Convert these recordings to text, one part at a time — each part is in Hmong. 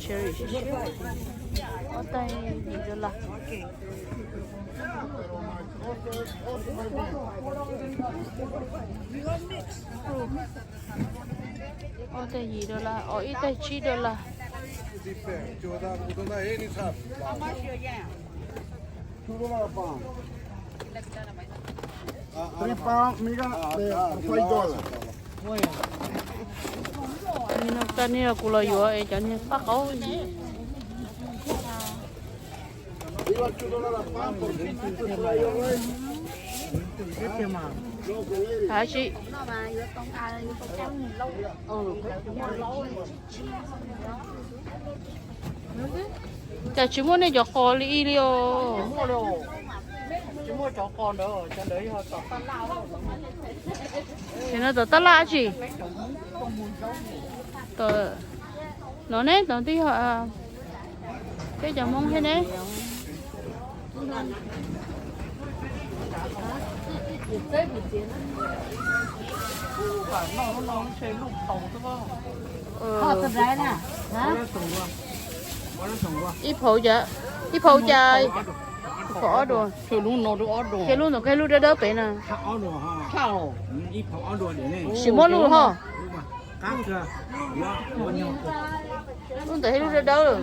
Cherry siab siab. Ob tais yim dollar. Ob tais yim dollar, ib tais tsib dollar. Three pound, miga, de five dollar. Nim no kuv los yuav es cov niag paj qaub. Hab tsi. Cas tsis muaj nej cov qos li ib li os? Ces no tom tab laj tsi? No ne, tom twb yog peb cov Hmoob thiab ne. Ib phaum cas, ib phaum cas, ib phaum ob dua. Thiab lub ntawd, thiab lub dawb dawb pem na. Tsis muab lub hos. Lub ntawd thiab lub dawb dawb.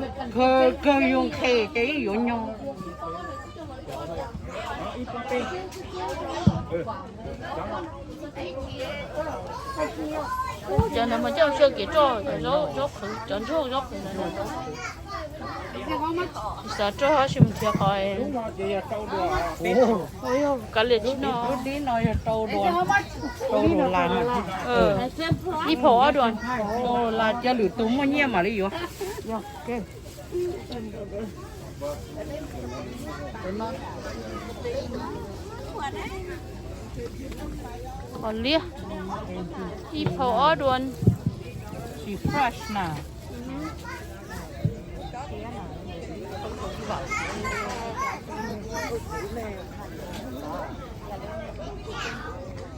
Kawg yuav nqhis ces yeej yuav nyog. Cov ntawd mas coj mus tshuaj kev roj, cov zaub qhwv, cov ntsuag zaub qhwv ntawd. Xav roj tab sis mus nrhiav qhov. Ua yog kav liam tsis no. Ib phaum ob dua. Ua cas lwm tus muaj nyiaj mam li yuav. Qhov liab, ib phaum ob dua. Tsis fresh na.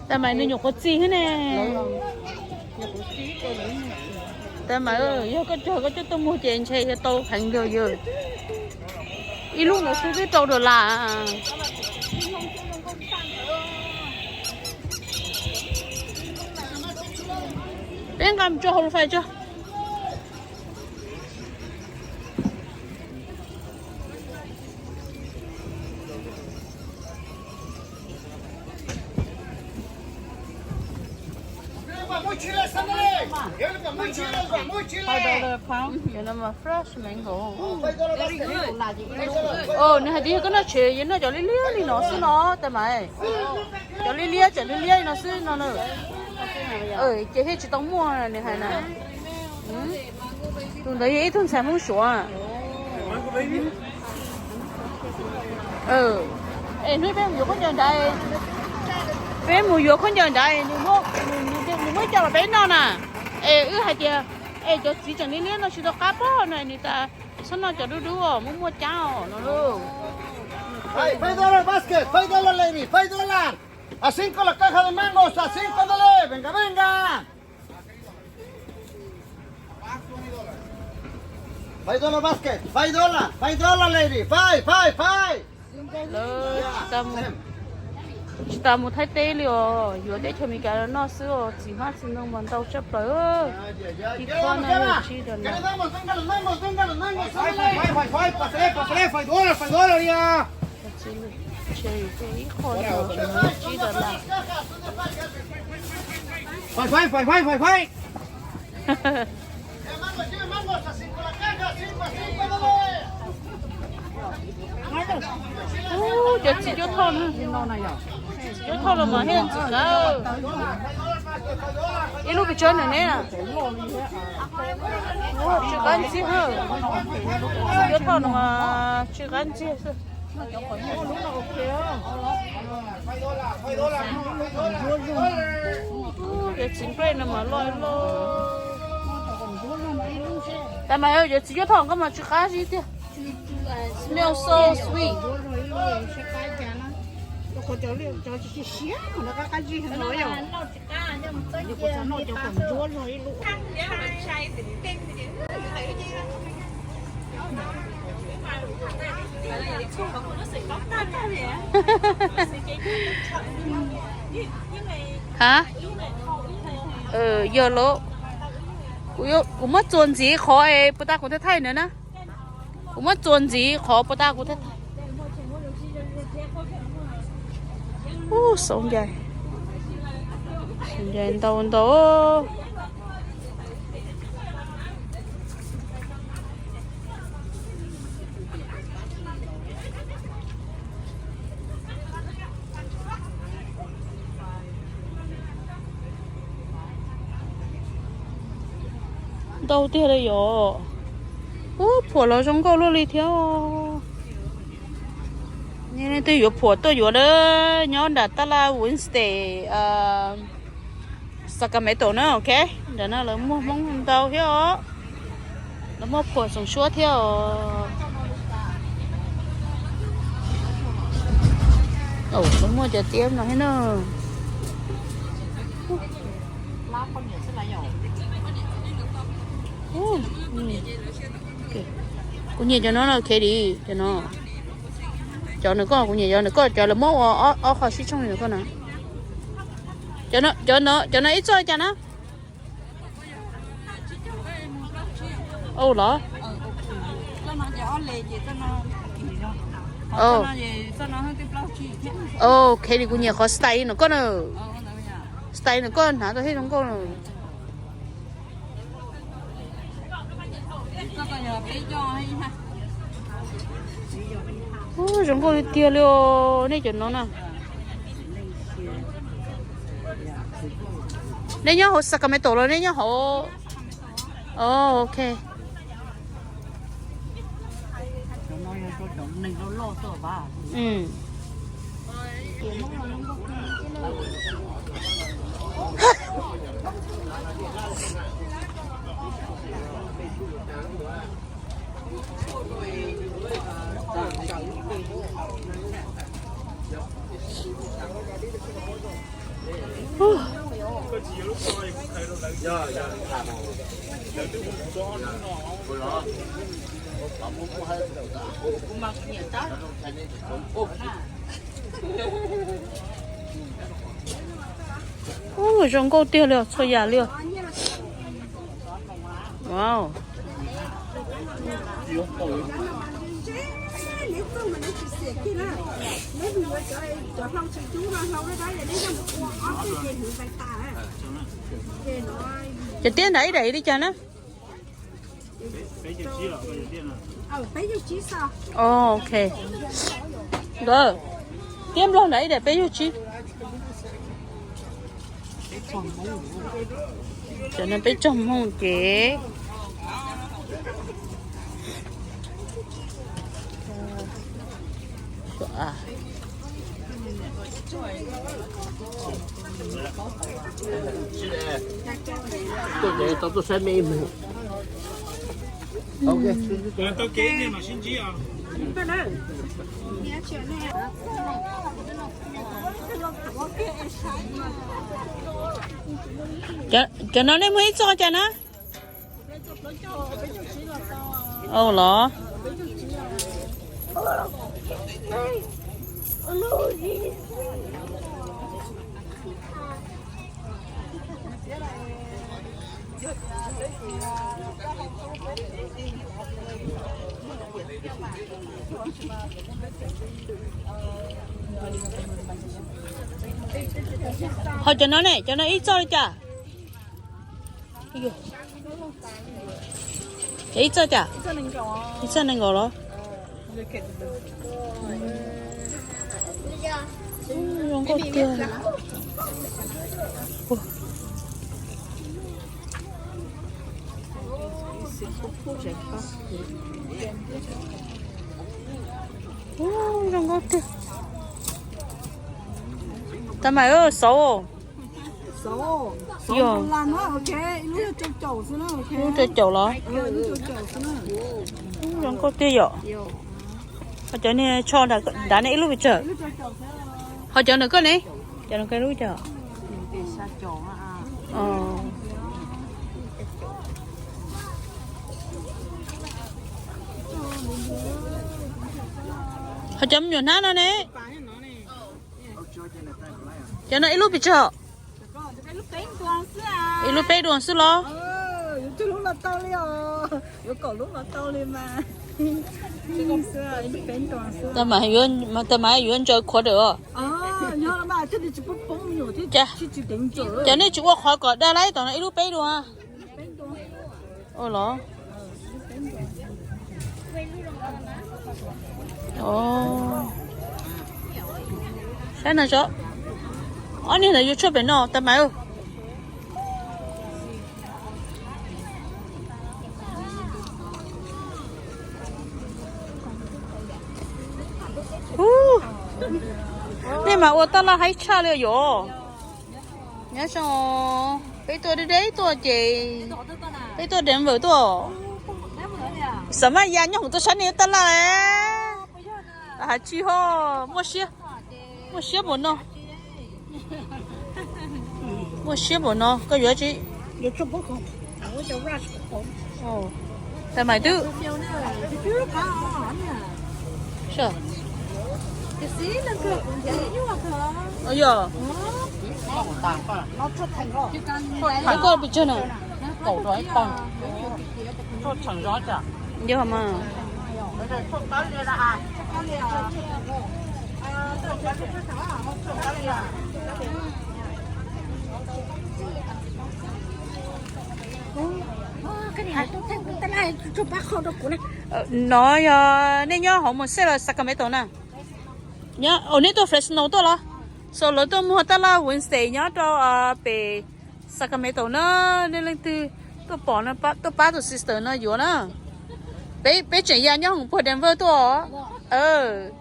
Tab mas nws nyuam qhuav txi xwb ne. Tab mas yog koj cog koj coj tuaj muag ces ntshe yog tau heev li yawg. Ib lub ntawd xwb twb rau dollar. Peb nqa mus tso hauv lub fais tso. Fresh mango. Nws hais tias yog koj noj tshis, yog noj cov liab liab li no xwb no, tab mas. Cov liab liab, cov liab liab li no xwb no na. Ces thiaj tsis tau muaj nws hais na. Tus ntawd yog ib tug ntxhais Hmoob Suav. Es hnub peb mus yuav khaub ncaws nrad, peb mus yuav khaub ncaws nrad, nws muab coj los peb noj na. Es wb hais tias, es cov txiv tseem liab liab no tsis tau qab pob no, nws tas txhob noj cov dub dub os, muaj muaj cab os no lauj. Five dollar basket, five dollar lady, five dollar. A cinco la caja de mangos, a cinco dólares, venga, venga. Five dollar basket, five dollar, five dollar lady, five, five, five. Lawv tsis tas mus Thaib teb li os, yuav teb chaws Amelikas los noj xwb os, txiv hmab txiv ntoo mas ntau tshaj plaws. Ib qho no yog tsib dollar. Cherry ib qho no tsib dollar. Cov txiv cuab thoj no, txiv cuab thoj los mas thiaj ntxim qab. Ib lub pes tsawg na ne? Tsw qab ntxiag, txiv cuab thoj no mas tsw qab ntxiag xwb. Cov txiv nplej no mas loj loj. Tas mas cov txiv cuab thoj koj mas tsw qab zib tiag. Smell so sweet. Ha? Yog lawm. Kuv muab txuas ntxiv qhov es puas tas kuv thaij thaij na na. Kuv muab txuas ntxiv qhov puas tas kuv thaij thaij. Ub, xauv ncaim, ncaim ntau ntau. Ntau tiag li yom. Ub, phuam los zoo nkauj luaj li thiab. Nej leej twg yuav phuam tuaj yuav na, nyob nram tab laj Wednesday, Sacramento na, ok. Nram no lawv muag Hmoob ntau thiab os. Lawv muaj phuam xoom suab thiab os. Lawv muaj cov tiab no thiab na. Kuv nyiam cov no no, Katie, cov no. Cov nws koj kuv nyiam, cov nws koj, cov lawv muab ua ob qho sib tshooj li nws koj na. Cov no ib txoj cas na? Ua los? Ok, li kuv nyiam qhov style nws koj na. Style nws koj hnav tau thiab zoo nkauj na. Ub, zoo nkauj tiag tiag li os, nej cov no na. Nej nyob hauv Sacramento los nej nyob hauv? Ok. Ub, zoo nkauj tiag li os, txhua yam li os. Wow. Cov tiab nrad ib daim li cas na? Ok. Nkawd, tiab nplog nrad ib daim peb caug tsib. Cov no peb caug Hmoob ces. Tau tuaj saib me ib mus. Cov no nej muag ib txoj cas na? Ua los? Ho cov no ne, cov no ib txoj li cas? Cov ib txoj cas? Ib txoj nees nkaum los? Zoo nkauj tiag. Zoo nkauj tiag. Tag mas xauv. Yog. Lub rau caum los? Zoo nkauj tiag yom. Ho cov niag tsho nrad ne ib lub pes tsawg? Ho cov ntawm koj ne? Cov ntawm koj ib lub tsawg? Ho cov me nyuam hnab no ne? Cov no ib lub pes tsawg? Ib lub peb duas xwb los? Tas mas yuav ntsaws quarter os. Cas nej tsis ua qhov kom daj laib tom no ib lub peb duas? Ua los. Saib no tso. Ob niag ntawd yuav tshuaj pem no tas mas. Nej mas ua taj laj haib tshaj li yom. Nyob zoo, peb tuaj deb deb tuaj ces peb tuaj Denver tuaj. Xav maj ya nyob hoom tuaj saib nej ua taj laj. Has tsis ho, muaj siab, muaj siab npaum no. Muaj siab npaum no koj yuav tsi? Tas mas twb Yog. Koj pes tsawg na? Yog mas. No yog nej nyob hauv mus xej los Sacramento na. Nyob, nej tuaj Fresno tuaj los? So lawv tuaj muag taj laj Wednesday nyob rau pem Sacramento na. Nej leej twg tuaj pom no, tuaj pab tus sister no yuav na. Peb, peb tseem ya nyob hoom puag Denver tuaj os.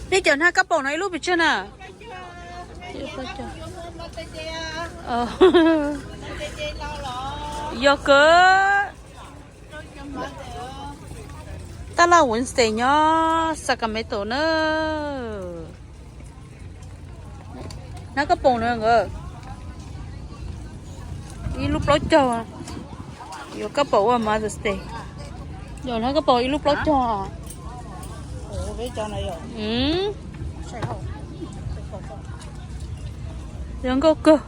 Nej cov hnab kab paum no ib lub pes tsawg na? Yog kawg. Taj laj Wednesday nyob Sacramento na. Hnab kab paum na nkawd. Ib lub plaub caug. Yuav kab paum ua Mother's Day. Yog hnab kab paum ib lub plaub caug. Yog nkauj kawg.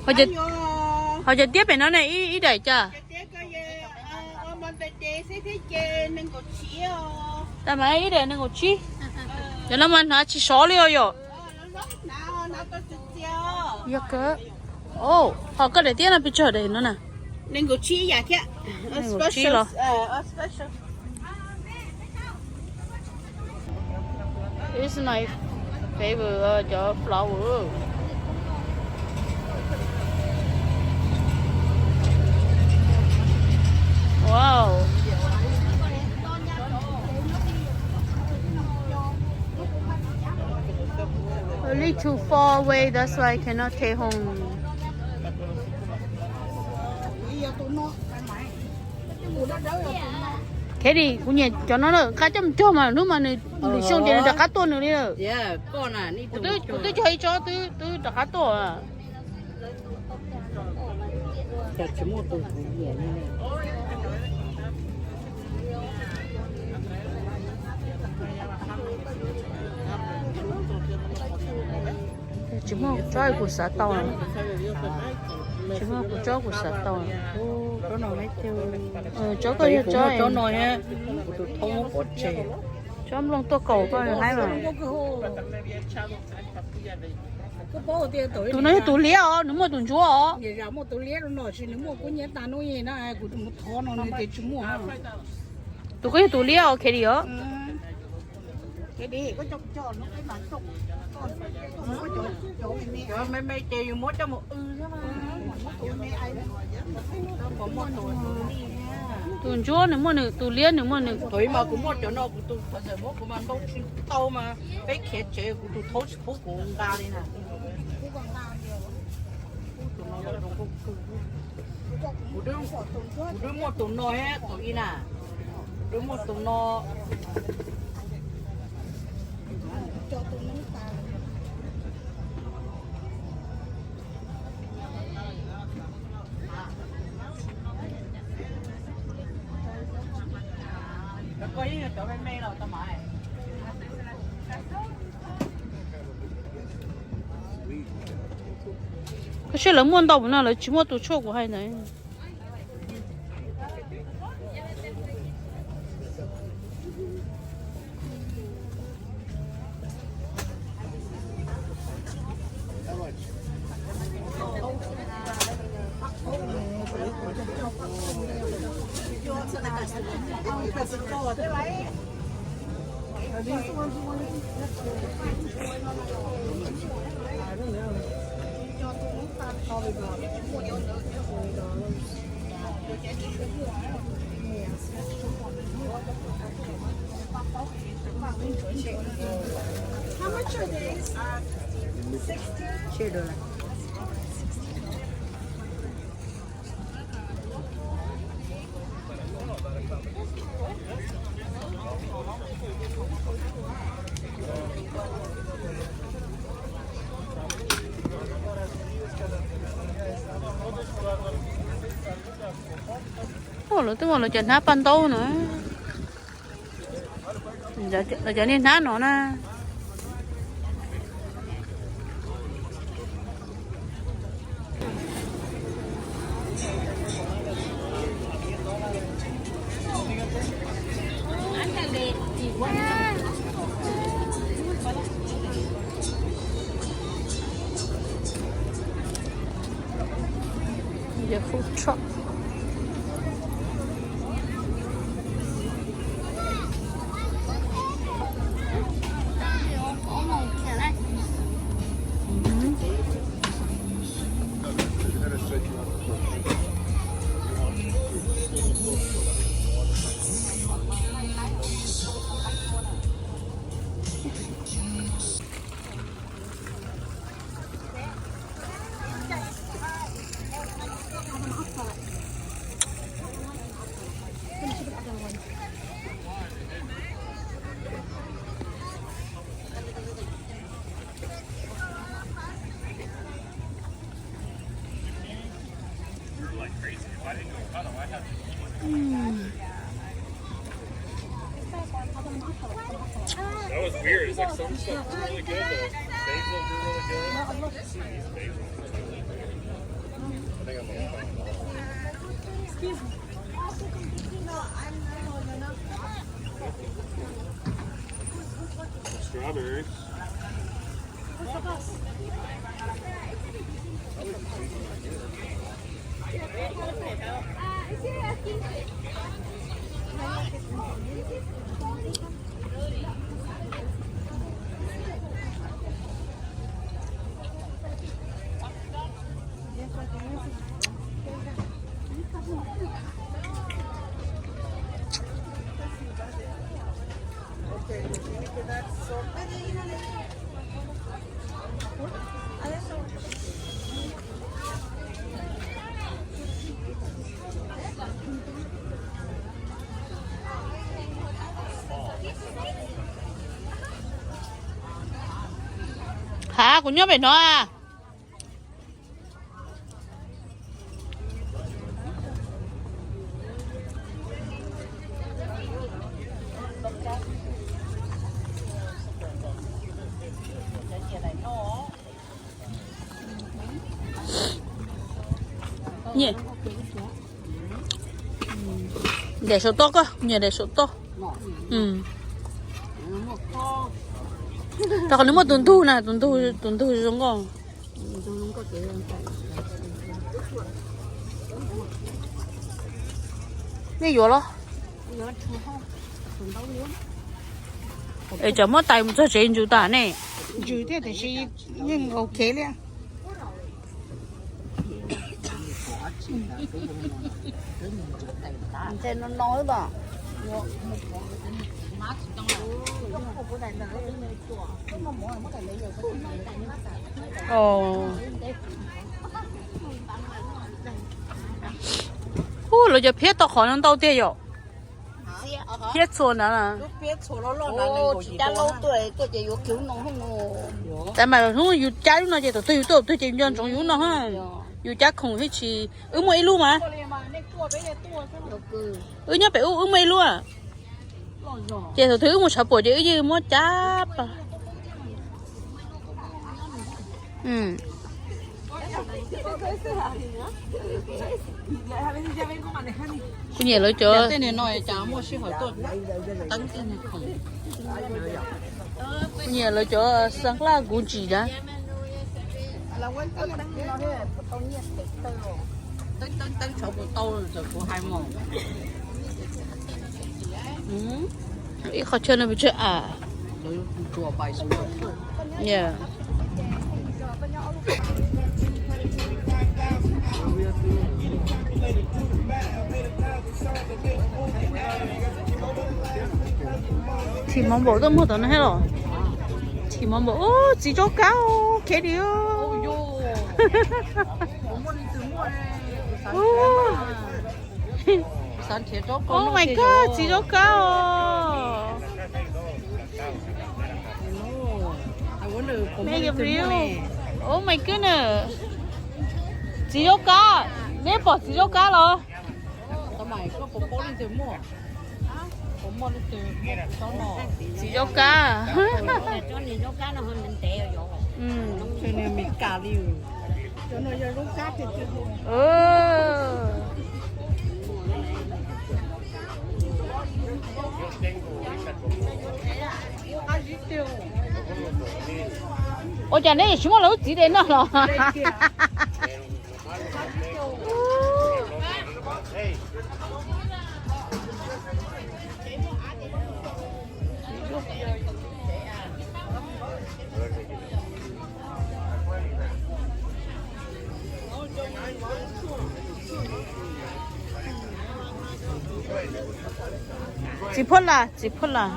Ho cov tiab pem no ne, ib daim cas? Tas mas ib daim nees nkaum tsib. Cov no mas hnav tsis sov li os yom. Yog kawg. Ho koj daim tiab no pes tsawg daim no na? Nees nkaum tsib los. It's my favorite, uh, cov flower. Wow. A little far away, that's why I cannot take home. Katie, kuv nyiam cov no na, nqa coj mus cog mas hnub mas nws lwm xyoo ces nws rov qab tuaj nws li lawm. Kuv twb cog ib tsob twb rov qab tuaj. Tsis muaj tsob kuv xav tau. Tsis muaj kuv tsob kuv xav tau. Tsob koj yog tsob, tsob nplooj tuaj kaus koj haib mas. Tus no yog tus liab os, nws muaj tus ntsuab os. Tus koj yog tus liab os, Katie os. Cov me me ces yus muab coj mus w xwb mas. Tus ntsuab nws muaj nws, tus liab nws muaj nws. Thaum ub mas kuv muaj cov no kuv tus phas ntawm muab kuv mas ntau tsis tau mas peb khiav tsev kuv tus thaub tsis pub kuv nqa li na. Tus no Kuv twb muaj tus no thiab tus ib na. Kuv twb muaj tus no. Koj saib lawv muaj ntau no, lawv tsis muaj tus tshuaj kuv hais ntawd. Lawv twb muaj lawv cov hnab paj ntaub no. Lawv cov niag hnab no na. Food truck. That was weird. It's like some stuff grew really good, but basil grew really good. These basils. I think I'm gonna find them all. Strawberries. Ha, kuv nyob pem no a. Nyiam daim saum toj koj, nyiam daim saum toj. Rau qhov nws muaj tus ntug na, tus ntug, tus ntug zoo nkauj. Nej yuav los? Es tsam muab tais mus txog tsev ntsws tas ne. Ntsws thiab tiam sis yeej ok li. Ub, lawv cov phiab tau qhov no ntau tiag yom. Phiab txhua ntawd na. Tas mas hnub yus cab lub no ces thaum twg yus tuaj thaum twg ces yus nco ntsoov yus lub no ha. Yus cab khoom thiab tsis, wb muaj ib lub mas. Wb nyob pem ub wb muaj ib lub. Ces thaum twg wb mus tshav puam ces wb yeej muab cab pas. Kuv nyiam lawv cov, kuv nyiam lawv cov xas nqlaj Gucci na. Ib qho chaw no pes tsawg a? Tsis mov npaum tuaj muag tom no thiab los? Tsis mov npaum, ub, txiv zaub kab, Katie. Oh my God, txiv zaub kab os. Make a view. Oh my goodness. Txiv zaub kab, neb pom txiv zaub kab los? Txiv zaub kab. Ua cas neb tsis muab lawv lub txiv de noj los? Txiv phuab las, txiv phuab las.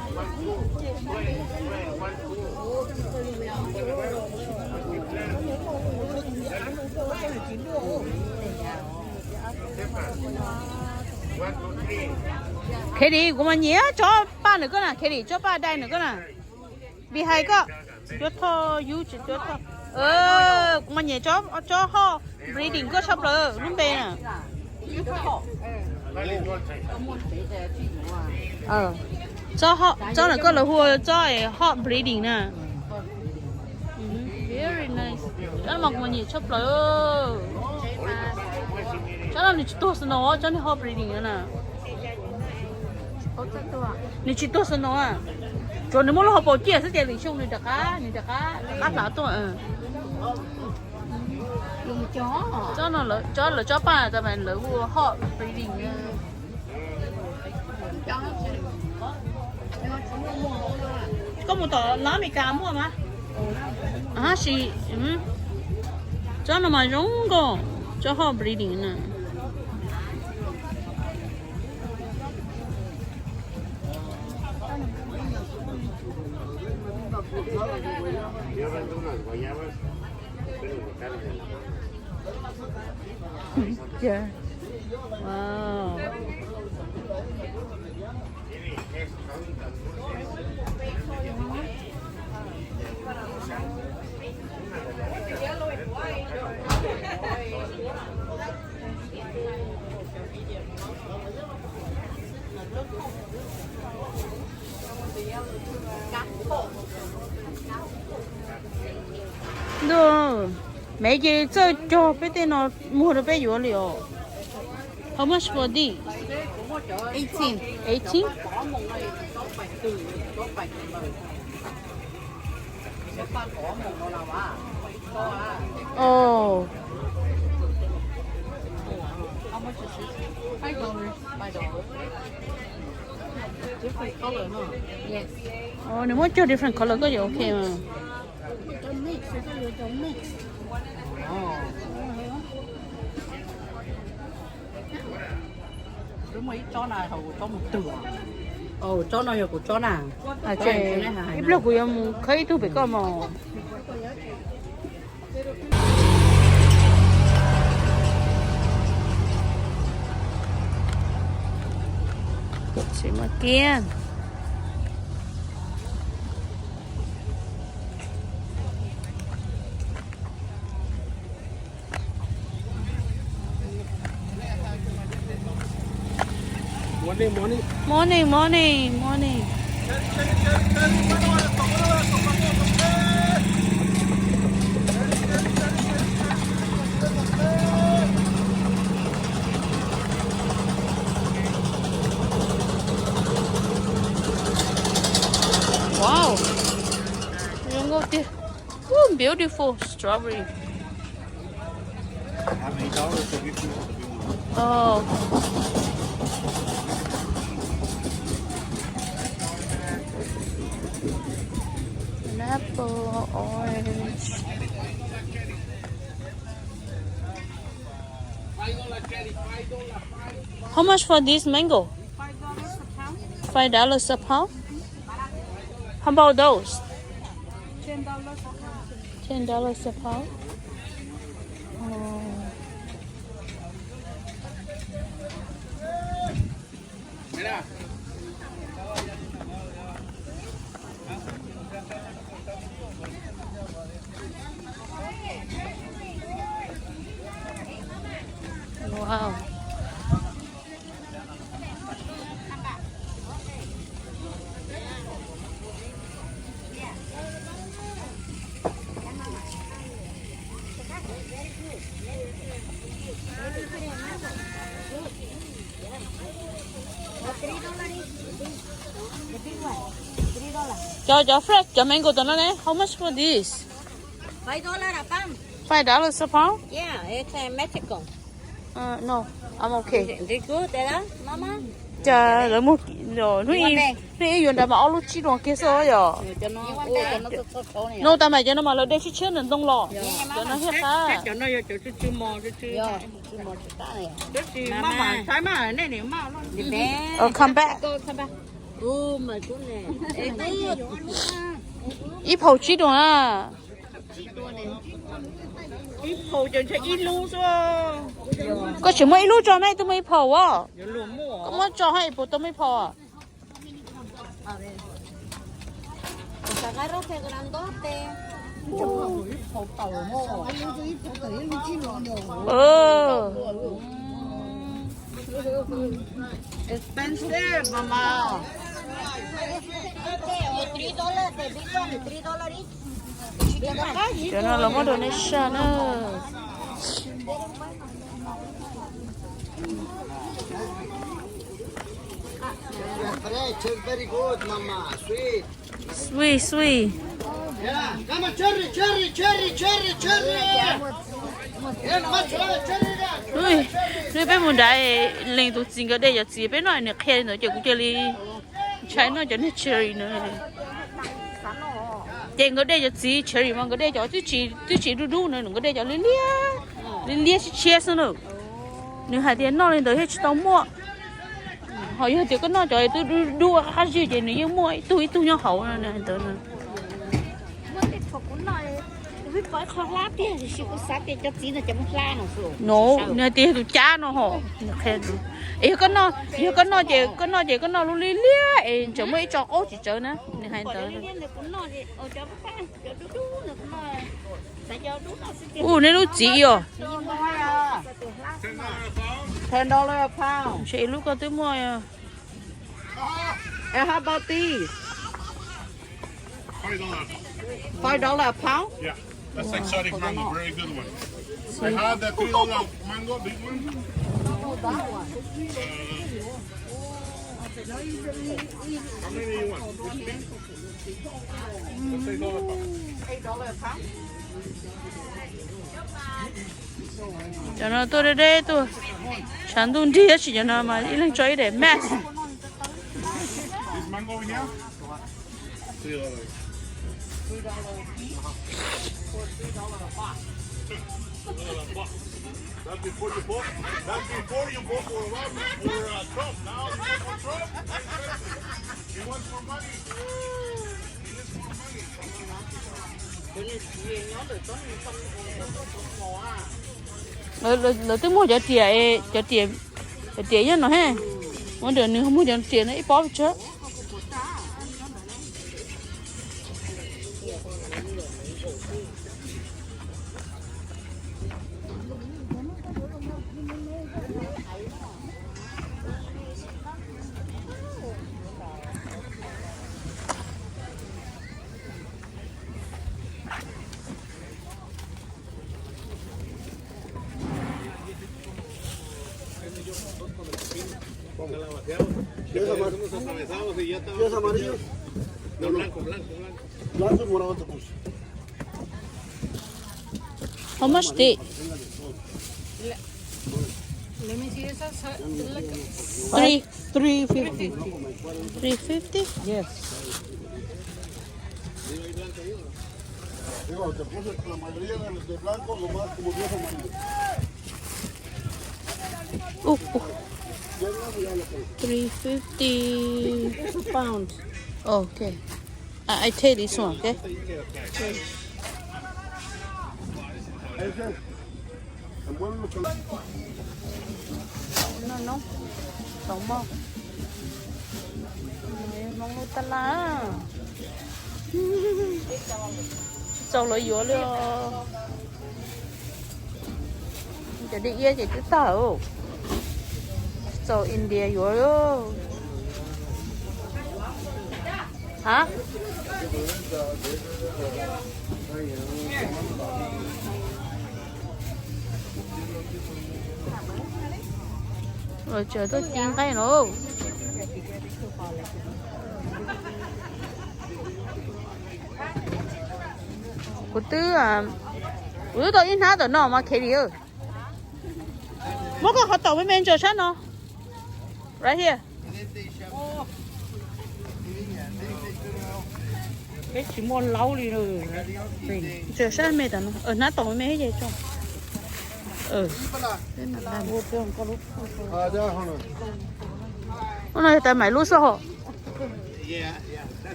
Katie, kuv mas nyiam tsob paj ntawm koj na, Katie, tsob paj dai ntawm koj na. Vim hais koj, cuab thoj yub tsis cuab thoj. Kuv mas nyiam tsob hoj breeding koj tshaj plaws lub npe na. Tsob ntawm koj lawv hu tsob hot breeding na. Very nice. Tsob no mas kuv mas nyiam tshaj plaws. Tsob no nws tsis tuag snow, tsob no hot breeding na. Nws tsis tuag snow a. Tsuas nws muaj lub hauv paus ciaj xwb ces lwm xyoo nws rov qab, nws rov qab, rov qab hlav tuaj. Tsob no, tsob lawv tsob paj tas mas lawv hu hot breeding. Koj mus tom Las Amelikas muaj mas. Tab sis tsob no mas zoo nkauj, tsob hot breeding na. Wow. Ntuj, Mev ces txawj cog peb tej no muag rau peb yuav li os. How much for this? Eighteen. Eighteen? Oh. Yes. Oh, nws muab cog different color koj yuav ok mas. Ib pliag kuv yuav mus khawb ib tug pem koj mog. Mas kiag. Morning, morning, morning, morning. Wow, zoo nkauj tiag. Ooh, beautiful strawberry. Oh. An apple, orange. How much for this mango? Five dollars a pound. How about those? Ten dollars a pound. Oh. Wow. Cov, cov fresh, cov mango tom no ne, how much for this? Five dollars a pound. Five dollars a pound? Yeah, it's uh, Mexico. Uh, no, I'm okay. They good, they are, mama. Cas lawv muag, hnub ib yuav nrad mas ob lub tsib duas kiag xwb yom. No tas mas cov no mas lawv de tshiab tshiab ntawm ntoo los. Cov no thiaj qab. Cov no yog cov tsw tsw mos, tsw tsw. Tab sis maj mam saib mas nej nim maj. Come back. Ib phaum tsib duas na. Ib phaum ces ntshe ib lub xwb. Koj tseem muaj ib lub tso, mej twb muaj ib phaum as. Koj muab tso hab es puas tau muaj ib phaum? Expensive, mama. Cov no los muab rau nej saib na. Very good, mama. Sweet. Sweet, sweet. Ui, hnub peb mus nrad, leej tus txiv nkawd de cov txiv peb noj, nws qhia li ntawd ces kuv cia li ntshai noj cov niag cherry na. Ces nkawd de cov txiv cherry mas nkawd de cov twb tsis, twb tsis dub dub na, nkawd de cov liab liab, liab liab tshiab tshiab xwb na. Nws hais tias noj li ntawd thiaj tsis tau muaj. Ho yog tias koj noj cov twb dub dub qab zig ces nws yeej muaj ib tug ib tug nyob hauv no, nws hais ntawd na. No, nws hais tias yog tus cab no ho. Yog koj noj, yog koj noj ces koj noj ces koj noj lub liab liab es tseem muaj ib co qaub tsis tsawv na, nws hais ntawd. Ua nej lub txiv os. Ten dollar a pound. Ntshe ib lub koj twb muaj. And how about this? Five dollar a pound? Yeah, that's exotic mango, very good one. I have the three dollar mango, big one. How many you want? Fifteen? That's six dollar a pound. Cov no tuaj deb deb tuaj, tshav ntuj nrig tab sis cov no mas ib leeg tso ib daim mask. This mango here? Three dollars. Three dollars each for three dollars a box. That's before you vote. That's before you vote for Obama, for uh, Trump. Now you vote for Trump. He wants more money. He needs more money. Lawv, lawv, lawv twb muag cov riam, cov riam, cov riam nyob no he. Ua ntawm nws muag cov riam no ib pob tso. ¿Quieres amar-, ¿quieres amarillos? No, blanco, blanco, blanco. Blanco y morado te puse. How much this? Let me see, this is, uh, look. Three, three fifty. Three fifty? Yes. Digo, te puse la mayoría de, de blanco, nomás como diez amarillos. Uh, uh. Three fifty. Two pounds. Okay. I, I take this one, okay? No, no. Tau mog. Hmoob lub tab laj. Tsis txaus lawv yuav li os. Cov dej iab ces twb tag. Tsis txaus India yuav li. Ha? Los tsaws tuaj ci nqaij no. Kuv twb, kuv twb tau ib hnab tom no mas Katie. Muab koj qhov taum me me ntsaws sab no. Right here. Peb tsis muaj laub li. Ntsaws sab me tom no, hnab taum me me thiab ces tso. Ua no tas maiv lub xwb hos.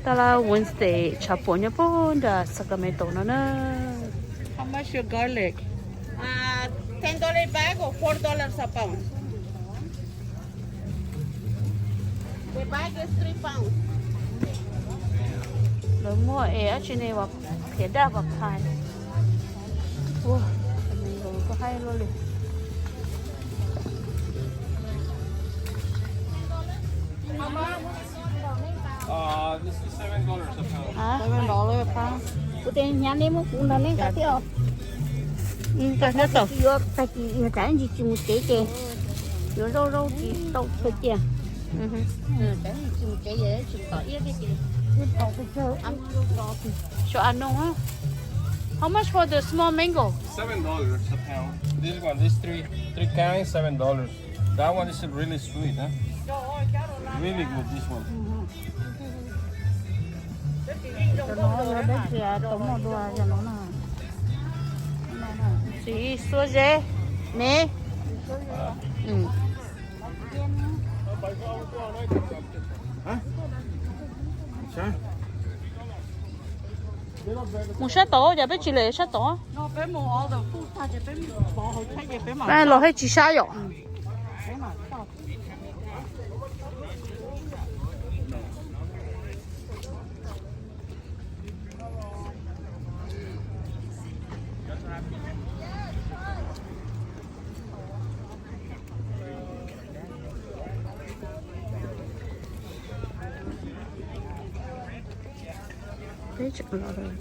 Taj laj Wednesday tshav puam nyob puag nram Sacramento no na. How much your garlic? Uh, ten dollar bag or four dollars a pound? The bag is three pounds. Lawv muaj es dab tsi ne, qhiav daj pas phais. Ua, koj haib luaj li. Seven dollar a pound. Kuv tias hnyav nej muab kuv nrog nej nqa thiab os. Tsis yuav tag kis yog tsam ntsis tsis mus tsev ces yuav zaub zaub tsis tau khaws cia. Tsam ntsis tsis mus tsev ces tsis tom iab thiab ces. Xyov a no. How much for the small mango? Seven dollars a pound. This one, these three, three kinds, seven dollars. That one is really sweet, huh? Really good, this one. Cov no yog dab tsi tau muaj dua cov no na? Txiv xuab zeb ne. Mus sab tod, cas peb tsis lawm sab tod? Peb los thiaj tsis sab yom. Peb tseem los lawm.